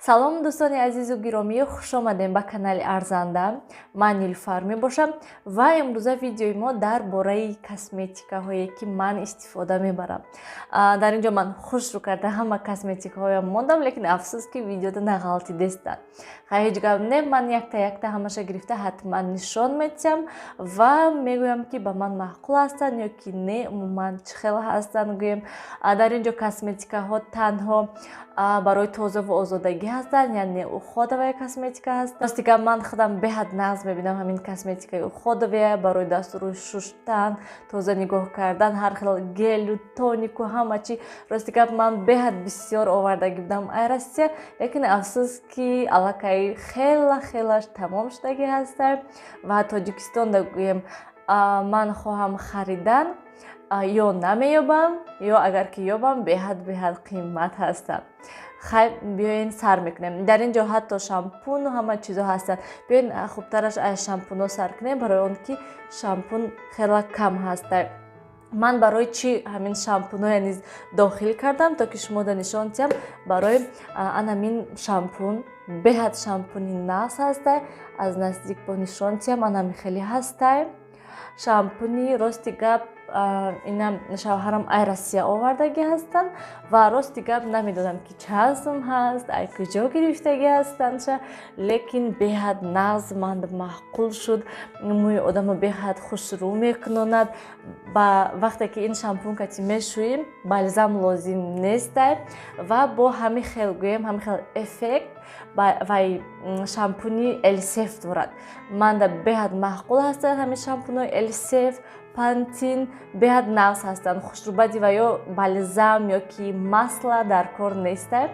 Салом, дӯстони азизу гиромӣ, хушомадем ба канали Арзанда. Ман Нилуфар мебошам ва имрӯза видеои мо дар бораи косметикаҳое, ки ман истифода мебарам. Дар ин ҷо ман хушрӯ карда ҳама косметикаҳоям мондам, лекин афсӯс, ки видеода нағалтидестанд. Хай, ҳеҷ гап не, ман якта якта ҳамаша гирифта ҳатман нишон медиҳам ва мегӯям, ки ба ман маъқул ҳастанд ё ки не, умуман чӣ хел ҳастанд, гӯем. Дар ин ҷо косметикаҳо танҳо барои тозаву озодагӣ ҳастанд, яъне уходовая косметика ҳаст. Рости гап, ман худам беҳад нағз мебинам ҳамин косметикаи уходовая барои дасту рӯй шуштан, тоза нигоҳ кардан, ҳар хел гелю тонику ҳама чи. Рости гап, ман беҳад бисёр овардагӣ будам ай Россия, лекин афсӯс, ки аллакай хела хелаш тамом шудагӣ ҳастанд ва Тоҷикистонда, гӯем, ман хоҳам харидан, ё намеёбам, ё агар ки ёбам, беҳад беҳад қимат ҳастанд. Хай, биёен, сар мекунем. Дар ин ҷо ҳатто шампуну ҳама чизо ҳастанд. Биёен, хубтараш аз шампунҳо сар кунем, барои он ки шампун хела кам ҳастанд. Ман барои чӣ ҳамин шампунҳоя низ дохил кардам, то ки шумода нишон диҳам. Барои анамин шампун, беҳад шампуни нағз ҳастай, аз наздик бо нишон диҳам. Анами хеле ҳастай шампуни. Рости гап, ина шавҳарам ай Россия овардагӣ ҳастанд ва рости гап, намедонам, ки чанд сум ҳаст, ай куҷо гирифтагӣ ҳастандша, лекин беҳад нағз ман маъқул шуд. Мӯи одамо беҳад хушрӯ мекунонад. Ба вақте ки ин шампун кати мешӯем, бальзам лозим нестай ва бо ҳамин хел, гӯем, ҳамин хел эффект вай шампуни Элсеф дорад. Манда беҳад маъқул ҳастанд ҳамин шампунҳои Элсеф, Пантин, беҳад нағз ҳастанд, хушрӯбади ва ё бальзам ё ки масла дар кор нестай.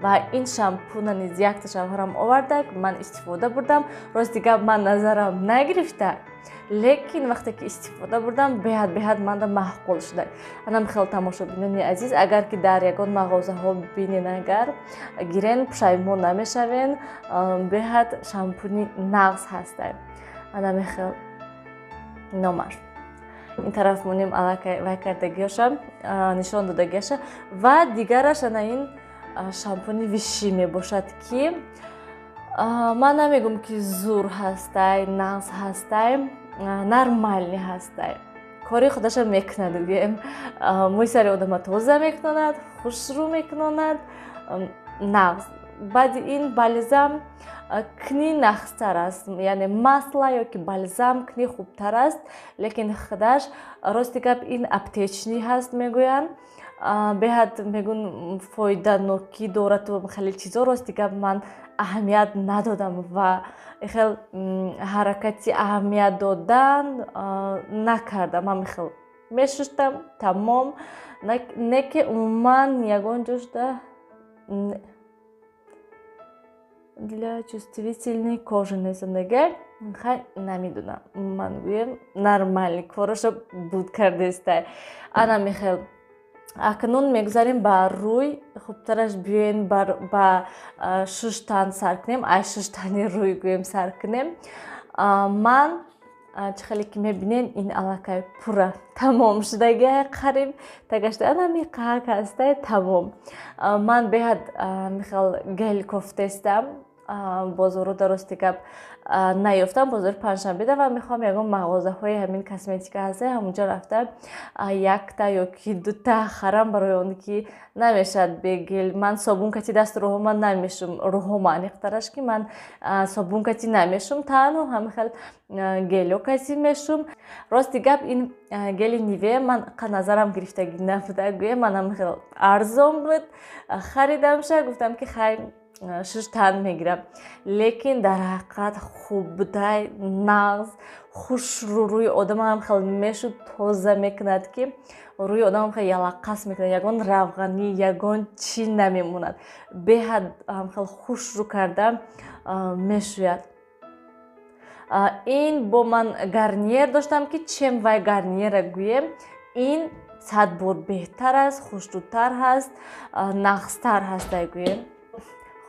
Ва ин шампуна низ якта шавҳарам оварда, ман истифода бурдам. Рости гап, ман назарам нагирифта, лекин вақте ки истифода бурдам, беҳад беҳад манда маъқул шуда. Анам хел, тамошобинони азиз, агар ки дар ягон мағозаҳо бинен, агар гирен, пушаймон намешавен. Беҳад шампуни нағз ҳастай. Анами хел номаш. Ин тараф монем, аллакай вай кардагиаша, нишон додагиаша. Ва дигараш ана ин шампуни Виши мебошад, ки ман намегӯм, ки зур ҳастай, нағз ҳастай, нормальный ҳастай, кори худаша мекунад, гӯем, мӯи сари одама тоза мекунонад, хушрӯ мекунонад, нағз. Баъди ин бальзам кни нағзтар аст, яъне масла ё ки бальзам кни хубтар аст, лекин худаш, рости гап, ин аптечный ҳаст, мегӯянд, беҳад мегӯн, фоиданокӣ дорад, хеле чизо. Рости гап, ман аҳамият надодам ва хел ҳаракати аҳамият додан накардам. Ҳами хел мешуштам, тамом. Не ки умуман ягон ҷошда для чувствительной кожи несандага. Хай, намедонам, ман гӯем, нормальный кораша буд кардестай. Ана мехел. Акнун мегузарем ба рӯй. Хубтараш биёен, ба шуштан сар кунем, ай шуштани рӯй, гӯем, сар кунем. Ман, чӣ хеле ки мебинен, ин аллакай пурра тамом шудагиай, қариб тагашта анами қак ҳастай, тамом. Ман беҳад михел гел кофтестам. Бозору да, рости гап, наёфтам. Бозори Панҷшанбеда ва мехоҳам ягон мағозаҳои ҳамин косметика ҳаста, ҳамунҷо рафта якта ё ки дута харам, барои он ки намешавад бе гел. Ман собун кати даст рӯҳома намешум, рӯҳома, аниқтараш ки ман собун кати намешум, танҳо ҳамин хел гелё кати мешум. Рости гап, ин гели Нивея ман қа назарам гирифтагӣ набуда, гӯям, ман ҳамин хел арзон буд, харидамша, гуфтам, ки хай, шуштан мегирам. Лекин дар ҳақиқат хуб будай, нағз, хушрӯ, рӯи одамам хел мешуд, тоза мекунад, ки рӯи одамам хел ялаққас мекунад, ягон равғанӣ, ягон чӣ намемонад, беҳад хел хушрӯ карда мешӯяд. Ин бо ман Гарниер доштам, ки чем вай Гарниера, гӯем, ин 100 бор беҳтар аст, хушрӯтар ҳаст, нағзтар ҳастай, гӯем.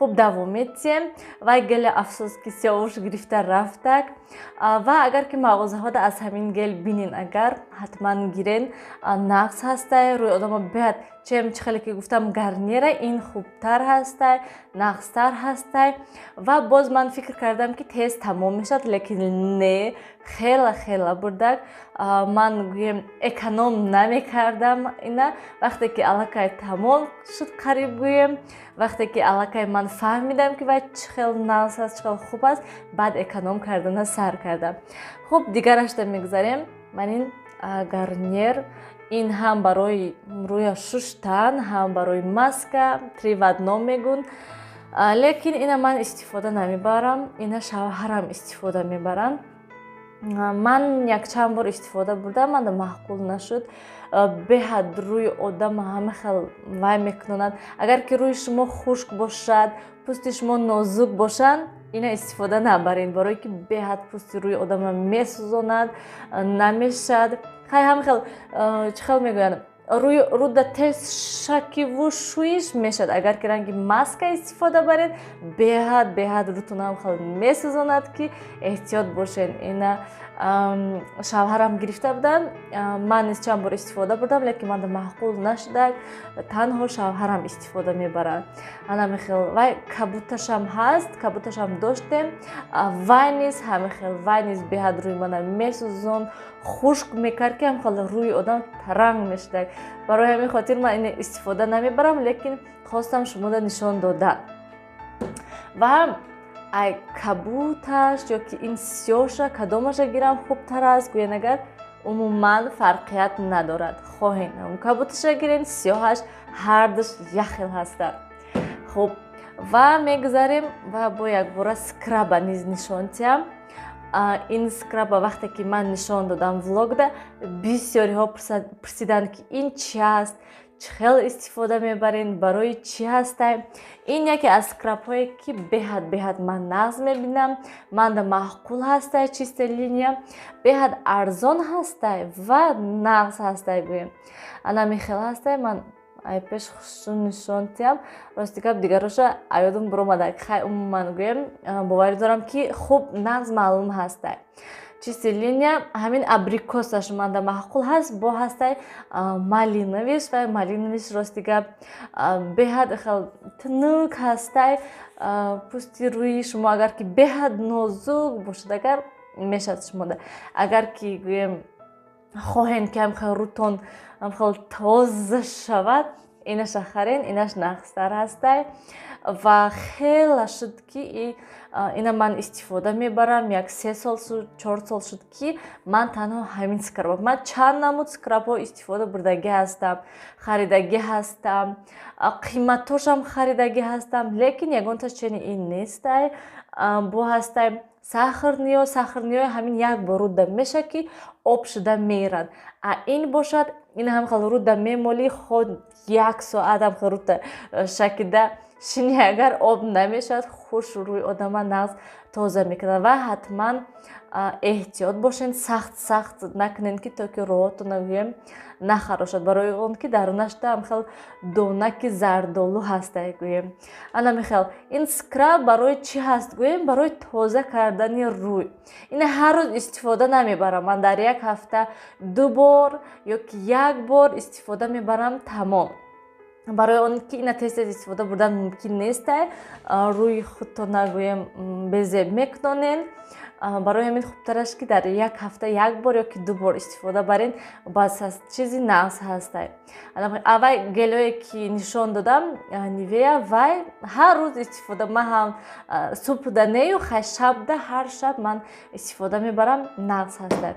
Хуб, давом метиҳем. Вай гели, афсӯс, ки сиёвуш гирифта рафтак. Ва агар ки мағозаҳода аз ҳамин гел бинен, агар ҳатман гирен, нағз ҳастай, рӯи одама беҳад чем, чӣ хеле ки гуфтам, Гарниера ин хубтар ҳастай, нағзтар ҳастай. Ва боз ман фикр кардам, ки тез тамом мешавад, лекин не, хела хела бурдак. Ман, гӯем, эконом намекардам ина. Вақте ки аллакай тамом шуд, қариб, гӯем, вақте ки аллакай ман фаҳмидам, ки вай чӣ хел нағз аст, чӣ хел хуб аст, баъд эконом кардана сар кардам. Хуб, дигарашда мегузарем. Ман ин Гарниер, ин ҳам барои рӯя шуштан, ҳам барои маска, три в одном мегӯн, лекин ина ман истифода намебарам, ина шавҳарам истифода мебарам. Ман якчанд бор истифода бурдам, манда маъқул нашуд. Беҳад рӯи одама ҳама хел вай мекунонад. Агар ки рӯи шумо хушк бошад, пӯсти шумо нозук бошанд, ина истифода набаред, барое ки беҳад пӯсти рӯи одама месӯзонад, намешад. Хай, ҳама хел, чӣ хел мегӯянд, рӯда тез шакиву шӯиш мешавад. Агар ки ранги маска истифода баред, беҳад беҳад рӯтонам хел месӯзонад, ки эҳтиёт бошед. Ина шавҳарам гирифта буданд, ман низ чанд бор истифода бурдам, лекин манда маъқул нашудак. Танҳо шавҳарам истифода мебарад. Ана хел вай кабуташам ҳаст, кабуташам доштем, вай низ ҳама хел, вай низ беҳад рӯи мана месӯзонд, хушк мекард, ки ҳам рӯи одам таранг мешудак. Барои ҳамин хотир ман ина истифода намебарам, лекин хостам шумода нишон дода. Ва ай кабуташ ё ки ин сиёша, кадомаша гирам хубтар аст, гӯян, агар умуман фарқият надорад. Хоҳен, кабуташа гирен, сиёҳаш, ҳардуш як хел ҳастанд. Хуб, ва мегузарем ва бо якбора скраба низ нишон диҳам. Ин скраба вақте ки ман нишон додам влогда, бисёриҳо пурсиданд, ки ин чи аст, чӣ хел истифода мебарен, барои чӣ ҳастай. Ин яке аз скрабҳое, ки беҳад беҳад ман нағз мебинам, манда маъқул ҳастай. Чистая линия беҳад арзон ҳастай ва нағз ҳастай, гӯем, анами хел ҳастай. Ман ай пеш хушрӯ нишон диҳам. Рости гап, дигароша аёдум буромада. Хай, умуман, гӯем, боварӣ дорам, ки хуб, нағз маълум ҳастай. Чистая линия ҳамин абрикосаш манда маъқул ҳаст, бо ҳастай малиновыйш. Ва малиновыйш, рости гап, беҳад хел тунук ҳастай. Пӯсти рӯи шумо агар ки беҳад нозук бошад, агар мешавад шумода. Агар ки, гӯем, хоҳем, ки ҳамхел рӯтон ҳамхел тоза шавад, инаша харен, инаш нағзтар ҳастай. Ва хела шуд, ки ина ман истифода мебарам. Як 3 сол шуд, 4 сол шуд, ки ман танҳо ҳамин скраб. Ман чанд намуд скрабҳо истифода бурдагӣ ҳастам, харидагӣ ҳастам, қиматошам харидагӣ ҳастам, лекин ягонташ чени ин нестай. Бо ҳастай сахарныйё. Сахарныйё ҳамин як бор рӯда меша, ки об шуда мерад, а ин бошад, ин ҳам хел рӯда мемолӣ, ход як соат ҳам хел рӯда шакида шинӣ, агар об намешавад, хуш рӯи одама нағз тоза мекунад. Ва ҳатман эҳтиёт бошед, сахт сахт накунед, ки то ки роҳотона, гӯем, нахарошад, барои он ки дарунашда ҳамхел донаки зардолу ҳастай, гӯем. Ана михел ин скраб барои чӣ ҳаст, гӯем, барои тоза кардани рӯй. Ина ҳар рӯз истифода намебарам ман, дар як ҳафта ду бор ё ки як бор истифода мебарам, тамом, барои он ки ина тез тез истифода бурдан мумкин нестай, рӯи худтона, гӯем, безеб мекунонен. Барои ҳамин хубтараш, ки дар як ҳафта як бор ё ки ду бор истифода барен, бас аст, чизи нағз ҳастай. Аввай гелое, ки нишон додам, Нивея, вай ҳар рӯз истифода, ман ҳам субҳда нею, хай, шабда, ҳар шаб ман истифода мебарам, нағз ҳастай.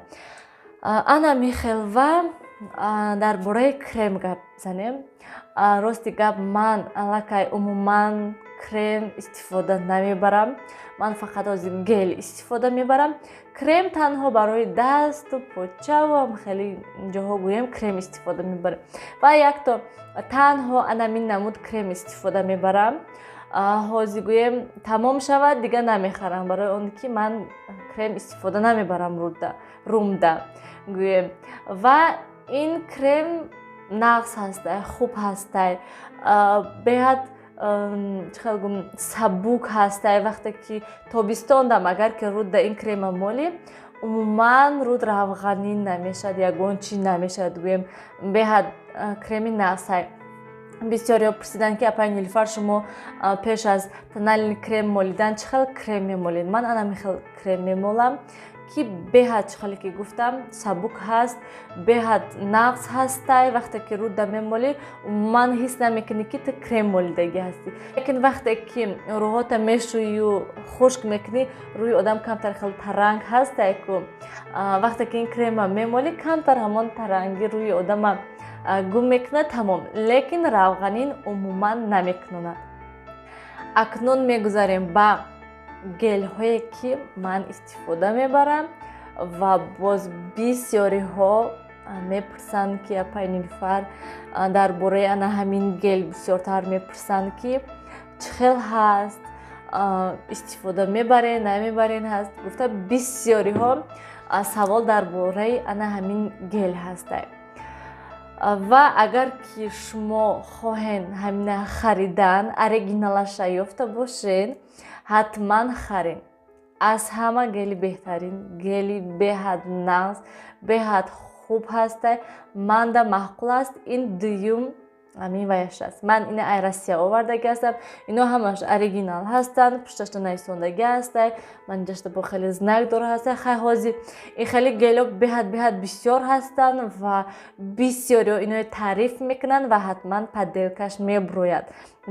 Ана михел. Ва дар бораи крем гап занем. Рости гап, ман аллакай умуман крем истифода намебарам, ман фақат ҳозир гел истифода мебарам. Крем танҳо барои дасту почавам, хеле ҷоҳо, гӯем, крем истифода мебарам ва якто танҳо анамин намуд крем истифода мебарам. Ҳозир, гӯем, тамом шавад, дига намехарам, барои он ки ман крем истифода намебарам румда, гӯем. Ва ин крем нағз ҳастай, хуб ҳастай, беҳад. чӣ хел гум, сабук ҳастай. Вақте ки тобистондам, агар ки рӯда ин крема молӣ, умуман рӯд равғанин намешавад, ягон чӣ намешавад, гӯем, беҳад креми нағзай. Бисёриҳо пурсиданд, ки апай Нилуфар, шумо пеш аз тональный крем молидан чӣ хел крем мемолед? Ман анами хел крем мемолам, ки беҳад, чӣ хеле ки гуфтам, сабук ҳаст, беҳад нағз ҳастай. Вақте ки рӯда мемолӣ, умуман ҳис намекунӣ, ки ту крем молидагӣ ҳастӣ. Лекин вақте ки рӯҳота мешӯю хушк мекунӣ, рӯи одам камтар хел таранг ҳастай ку, вақте ки ин крема мемолӣ, камтар ҳамон таранги рӯи одама гум мекунад, тамом. Лекин равғанин умуман намекунонад. Акнун мегузарем ба гелҳое, ки ман истифода мебарам. Ва боз бисёриҳо мепурсанд, ки апай Нилуфар, дар бораи ана ҳамин гел бисёртар мепурсанд, ки чӣ хел ҳаст, истифода мебарен, намебарен ҳаст гуфта, бисёриҳо савол дар бораи ана ҳамин гел ҳастай. Ва агар ки шумо хоҳен ҳамина харидан, оригиналаша ёфта бошед, ҳатман харен. Аз ҳама гели беҳтарин, гели беҳад нағз, беҳад хуб ҳастай, манда маъқул аст. Ин дуюм ҳамин ваяш аст. Ман ина ай Россия овардагӣ ҳастам. Ино ҳамаш оригинал ҳастанд, пушташта нависондагӣ ҳастай. Ман инҷашта бо хеле знак дора ҳастай. Хай, ҳозир ин хеле гело беҳад бисёр ҳастанд ва бисёриҳо инои таъриф мекунанд ва ҳатман подделкаш мебурояд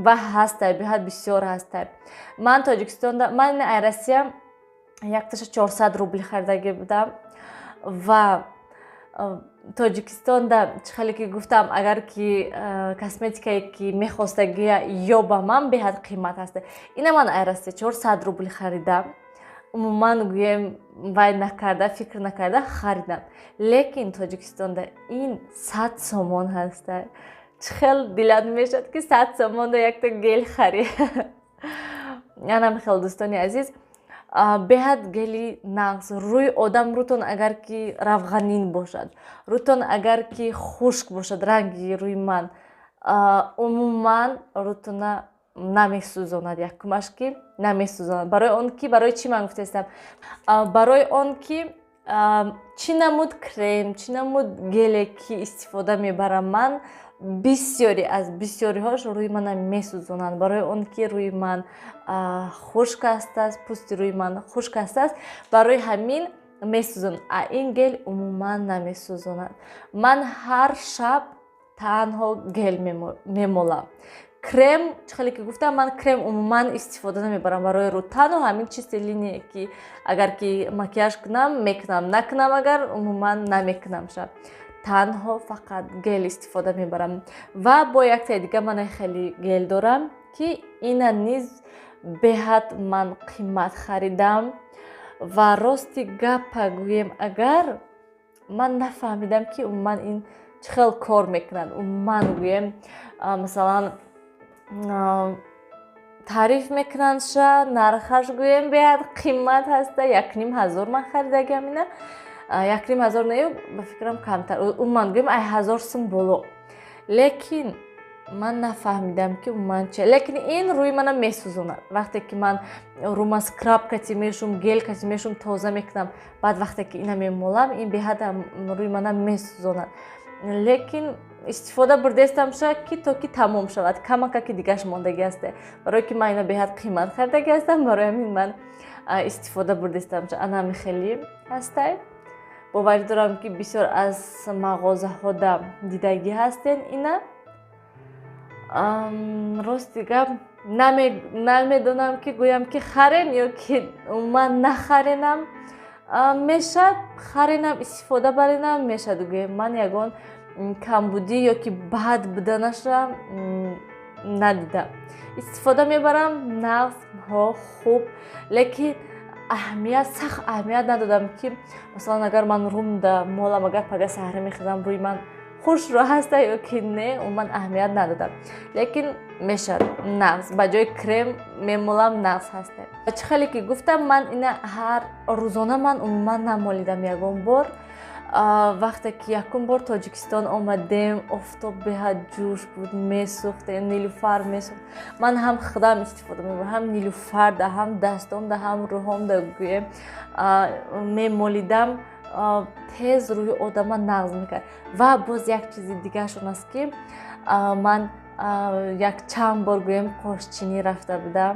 ва ҳастай, беҳад бисёр ҳастай. Ман Тоҷикистонда, ман ина ай Россия якташа 400 рубл харидагӣ будам. Ва Тоҷикистонда, чӣ хеле ки гуфтам, агар ки косметикае ки мехостагия ёба, ман беҳад қимат ҳаста. Ина ман ай Россия 400 рубл харидам, умуман гӯем, вай накарда, фикр накарда харидам. Лекин Тоҷикистонда ин 100 сомон ҳаста. Чӣ хел дилат мешавад, ки 100 сомонда якта гел харӣ? Анам хел, дӯстони азиз, беҳад гели нағз. Рӯи одам, рӯтон агар ки равғанин бошад, рӯтон агар ки хушк бошад, ранги рӯи ман, умуман рӯтона намесӯзонад. Якумаш, ки намесӯзонад. Барои он ки, барои чӣ ман гуфтаистам? Барои он ки чӣ намуд крем, чӣ намуд геле ки истифода мебарам ман, бисёре аз бисёриҳош рӯи мана месӯзонанд. Барои он ки рӯи ман хушк ҳастааст, пӯсти рӯи ман хушк ҳастааст, барои ҳамин месӯзонад. А ин гел умуман намесӯзонад. Ман ҳар шаб танҳо гел мемолам. Крем, чӣ хеле ки гуфтам, ман крем умуман истифода намебарам барои рӯ. Танҳо ҳамин чисти линия, ки агар ки макияж кунам, мекунам, накунам агар, умуман намекунам. Шаб танҳо фақат гел истифода мебарам. Ва бо яктаи дига мана хеле гел дорам, ки ина низ беҳад ман қимат харидам. Ва рости гапа гӯем агар, ман нафаҳмидам, ки умуман ин чӣ хел кор мекунад. Умуман гӯем, масалан, таъриф мекунанд ша, нархаш, гӯем, беҳад қимат ҳаста. 1500 ман харидагиам ина. 1500 не, ба фикрам, камтар, умуман гӯем, ай 1000 сум боло. Лекин ман нафаҳмидам, ки умуман чи. Лекин ин рӯи мана месӯзонад. Вақте ки ман рӯма скраб кати мешум, гел кати мешум, тоза мекунам, баъд вақте ки ина мемолам, ин беҳад рӯи мана месӯзонад. Лекин истифода бурдестам ша, ки то ки тамом шавад. Камака ки дигаш мондагӣ ҳасте. Барое ки ман ина беҳад қимат харидагӣ ҳастам, барои ҳамин ман истифода бурдестам ша. Анами хеле ҳастай. Боварӣ дорам, ки бисёр аз мағозаҳода дидагӣ ҳастен ина. Рости гап, намедонам, ки гӯям, ки харен ё ки умуман нахаренам. Мешад, харенам, истифода баренам мешад. Гӯем, ман ягон камбудӣ ё ки бад буданашро надидам. Истифода мебарам, нағз ҳо, хуб, лекин аҳамият, сахт аҳамият надодам, ки масалан, агар ман румда молам, агар пага саҳра мехезам, рӯи ман хушрӯ ҳаста ё ки не, умуман аҳамият надодам. Лекин мешавад, нағз, ба ҷои крем мемолам, нағз ҳаста. Чӣ хеле ки гуфтам, ман ина ҳар рӯзона ман умуман намолидам ягон бор. Вақте ки якум бор Тоҷикистон омадем, офтоб беҳад ҷӯш буд, месӯхтем, Нилуфар месӯхт. Ман ҳам худам истифода мебурам, ҳам Нилуфарда, ҳам дастомда, ҳам рӯҳомда, гӯем, мемолидам, тез рӯи одама нағз мекард. Ва боз як чизи дигарашон аст, ки ман як чанд бор, гӯем, қошчинӣ рафта будам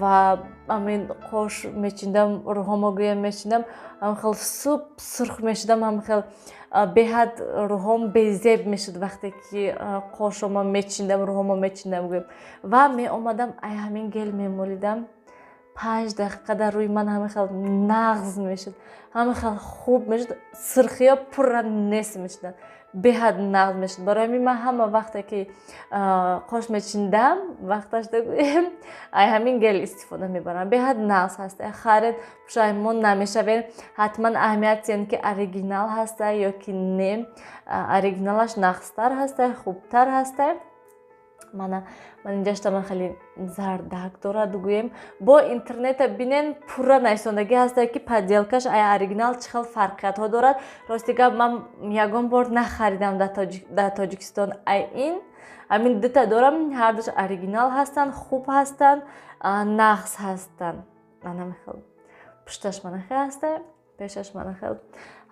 ва ҳамин қош мечиндам, рӯҳомо, гӯем, мечиндам, ҳамхел суб сурх мешудам, ҳамхел беҳад рӯҳом безеб мешуд, вақте ки қошома мечиндам, рӯҳомо мечиндам, гӯем. Ва меомадам, ай ҳамин гель мемолидам, 5 дақиқа дар рӯи ман ҳамин хел нағз мешуд, ҳамин хел хуб мешуд, сурхиё пурра нест мешуданд, беҳад нағз мешуд. Барои ҳамин ман ҳама вақте ки қош мечиндам, вақташда, гӯем, ай ҳамин гель истифода мебарам. Беҳад нағз ҳаста, харед, пушаймон намешавед. Ҳатман аҳамият диҳед, ки оригинал ҳаста ё ки не. Оригиналаш нағзтар ҳаста, хубтар ҳаста. Мана, ман инҷашта ман хеле зардак дорад, гӯем. Бо интернета бинен, пурра нависондагӣ ҳаста, ки подделка ш ай оригинал чӣ хел фарқиятҳо дорад. Рости гап, ман ягон бор нахаридам дар Тоҷикистон. Ай ин ҳамин дута дорам, ҳардуш оригинал ҳастанд, хуб ҳастанд, нағз ҳастанд. Манамихел пушташ манахел ҳаста, пешаш манахел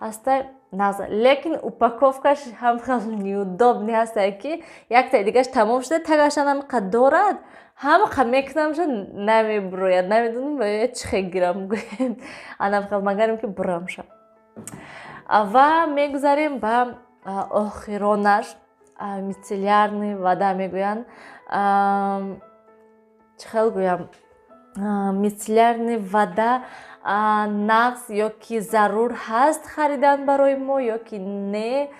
ҳаста, нағз. Лекин упаковка ш ҳам хел неудобный ҳаста, ки яктаи дигаш тамом шуда, тагашан ҳамқа дорад, ҳамқа мекунамша, намебурояд. Намедонам, бояд чӣ хел гирам, гӯем, анамхел магарем, ки бурамша. Ва мегузарем ба охиронаш, мицеллярный вода мегӯянд. Чӣ хел гӯям, мицеллярный вода нағз ё ки зарур ҳаст харидан барои мо ё ки не?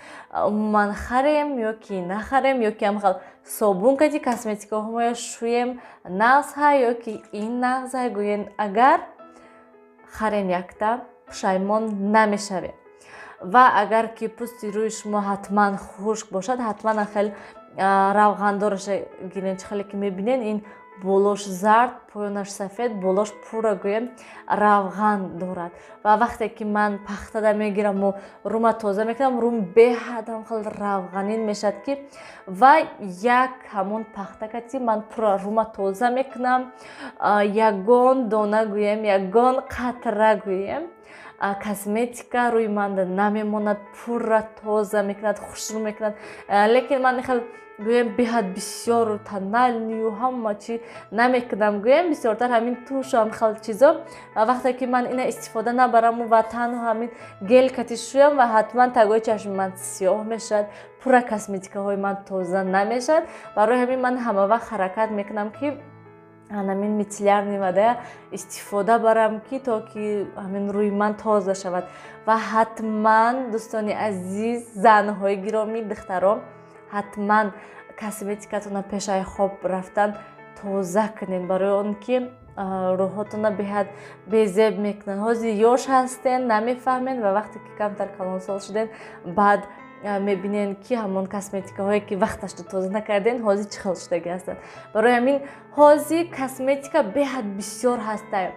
Умуман, харем ё ки нахарем, ё ки ҳамхел собун кати косметикаҳоя шӯем, нағз ҳа ё ки ин нағз ҳа? Гӯен, агар харен якта, пушаймон намешавед. Ва агар ки пӯсти рӯи шумо ҳатман хушк бошад, ҳатман хел равғандораша гирен. Чӣ хеле ки мебинен, ин болош зард, поёнаш сафед, болош пурра, гӯем, равған дорад. Ва вақте ки ман пахтада мегираму рума тоза мекунам, рум беҳад хел равғанин мешавад, ки ва як ҳамон пахта кати ман пурра рума тоза мекунам. Ягон дона, гӯем, ягон қатра, гӯем, косметика рӯи манда намемонад, пурра тоза мекунад, хушрӯ мекунад. Лекин ман хел, гӯем, беҳад бисёру тональный ю ҳама чӣ намекунам, гӯем, бисёртар ҳамин тушу ҳам хел чизо. Ва вақте ки ман ина истифода набараму ва танҳо ҳамин гель кати шӯям, ва ҳатман тагои чашми ман сиёҳ мешавад, пурра косметикаҳои ман тоза намешавад. Барои ҳамин ман ҳама вақт ҳаракат мекунам, ки ҳамин мицеллярный вода истифода барам, ки то ки ҳамин рӯи ман тоза шавад. Ва ҳатман, дӯстони азиз, занҳои гиромӣ, духтарон, ҳатман косметикатона пешаи хоб рафтан тоза кунед, барои он ки рӯҳотона беҳад безеб мекунанд. Ҳозир ёш ҳастен, намефаҳмед, ва вақте ки камтар калонсол шуден, баъд мебинен, ки ҳамон косметикаҳое ки вақташро тоза накарден, ҳозир чӣ хел шудагӣ ҳастанд. Барои ҳамин ҳозир косметика беҳад бисёр ҳаста.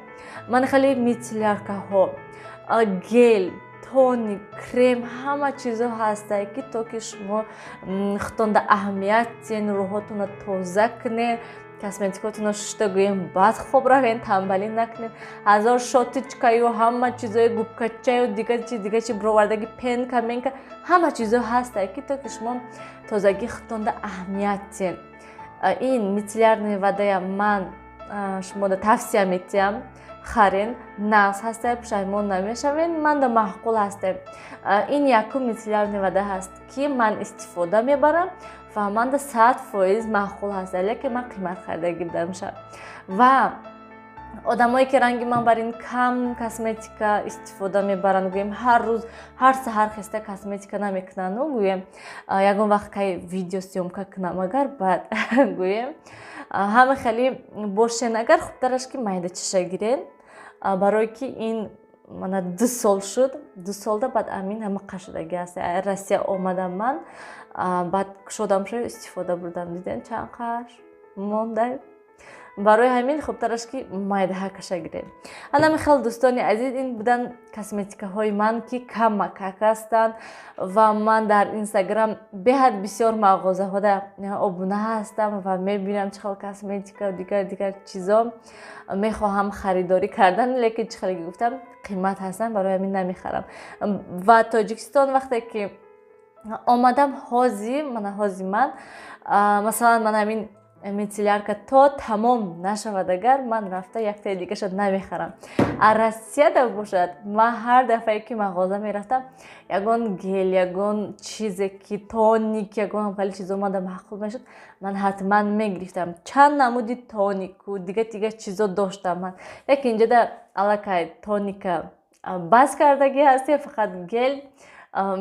Ман хеле мицеллярка ҳо, гель, тоник, крем, ҳама чизо ҳастае, ки то ки шумо худтонда аҳамият диҳен, рӯҳотонро тоза кунед, косметикотонро шушта, гӯем, баъд хоб равен, тамбалӣ накунед. Ҳазор щёточка ю ҳама чизои губка чаю, дигар чи, дигар чи бировардаги, пенка менка, ҳама чизо ҳастае, ки то ки шумо тозагии худтонда аҳамият диҳед. Ин мицеллярный вода я ман шумода тавсия медиҳам, харен, нағз ҳастае, пушаймон намешавед. Манда маъқул ҳастае. Ин якум мицеллярный вода ҳаст, ки ман истифода мебарам ва манда 100% маъқул ҳастае, лекин ман қимат харидагӣ будам. Ва одамое ки ранги ман бар ин кам косметика истифода мебаранд, гӯем, ҳар рӯз, ҳар саҳар хеста косметика намекунанду, гӯем, ягон вақт кай видео съёмка кунам, агар баъд, гӯем, ҳама хеле бошен, агар хубтараш ки майда чиша гирен, барое ки ин мана 2 сол шуд, 2 солда баъд амин ҳама қашудагӣ аст. Россия омадам ман, баъд кушодам шо, истифода бурдам. Дидем, чанд қаш монда. Барои ҳамин хубтараш, ки майдаҳакаша гирем. Анами хел, дӯстони азиз, ин будан косметикаҳои ман, ки камакак ҳастанд. Ва ман дар Инстаграм беҳад бисёр мағозаҳода обуна ҳастам ва мебинам, чӣ хел косметика, дигар дигар чизо мехоҳам харидорӣ кардан, лекин, чӣ хеле гуфтам, қимат ҳастанд, барои ҳамин намехарам. Ва Тоҷикистон вақте ки омадам, ҳози мана ҳози ман, масалан, ман ҳамин мицеллярка то тамом нашавад, агар ман рафта яктаи дигаша намехарам. А Россияда бошад, ман ҳар дафъае ки мағоза мерафтам, ягон гель, ягон чизе ки тоник, ягон хеле чизо омада маъқул мешуд, ман ҳатман мегирифтам. Чанд намуди тонику дигар дигар чизо доштам ман, лекин инҷода аллакай тоника бас кардагӣ ҳастем, фақат гель,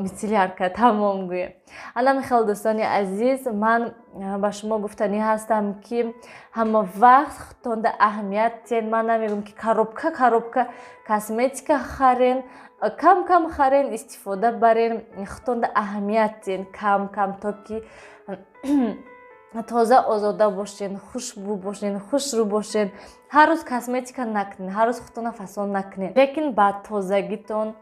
мицеллярка, тамом гӯем. Анами хел, дӯстони азиз, ман ба шумо гуфтанӣ ҳастам, ки ҳама вақт худтонда аҳамият тиҳед. Ман намегӯям, ки коробка коробка косметика харен, кам кам харен, истифода барен, худтонда аҳамият тиҳен кам кам, то ки тоза озода бошен, хушбӯ бошен, хушрӯ бошен. Ҳар рӯз косметика накунед, ҳар рӯз худтона фасон накунед, лекин ба тозагитон,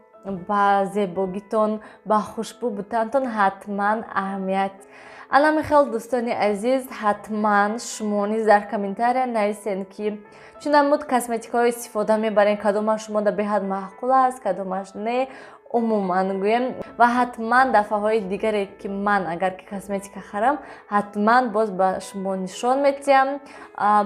ба зебогитон, ба хушбӯ будантон ҳатман аҳамият. Анами хел, дӯстони азиз, ҳатман шумо низ дар комментария нависен, ки чӣ намуд косметикаҳо истифода мебарен, кадомаш шумода беҳад маъқул аст, кадомаш не, умуман гӯем. Ва ҳатман дафъаҳои дигаре ки ман агар ки косметика харам, ҳатман боз ба шумо нишон медиҳам.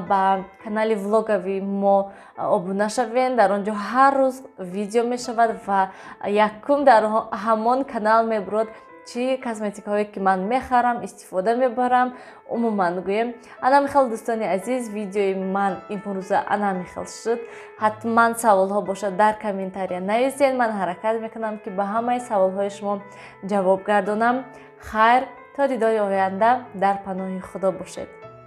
Ба канали влогави мо обуна шавен, дар он ҷо ҳар рӯз видео мешавад ва якум дар ҳамон канал мебурод, чӣ косметикаҳое ки ман мехарам, истифода мебарам, умуман гӯем. Анами хел, дӯстони азиз, видеои ман имрӯза анами хел шуд. Ҳатман саволҳо бошад, дар комментария нависед, ман ҳаракат мекунам, ки ба ҳамаи саволҳои шумо ҷавоб гардонам. Хайр, то дидори оянда, дар паноҳи Худо бошед.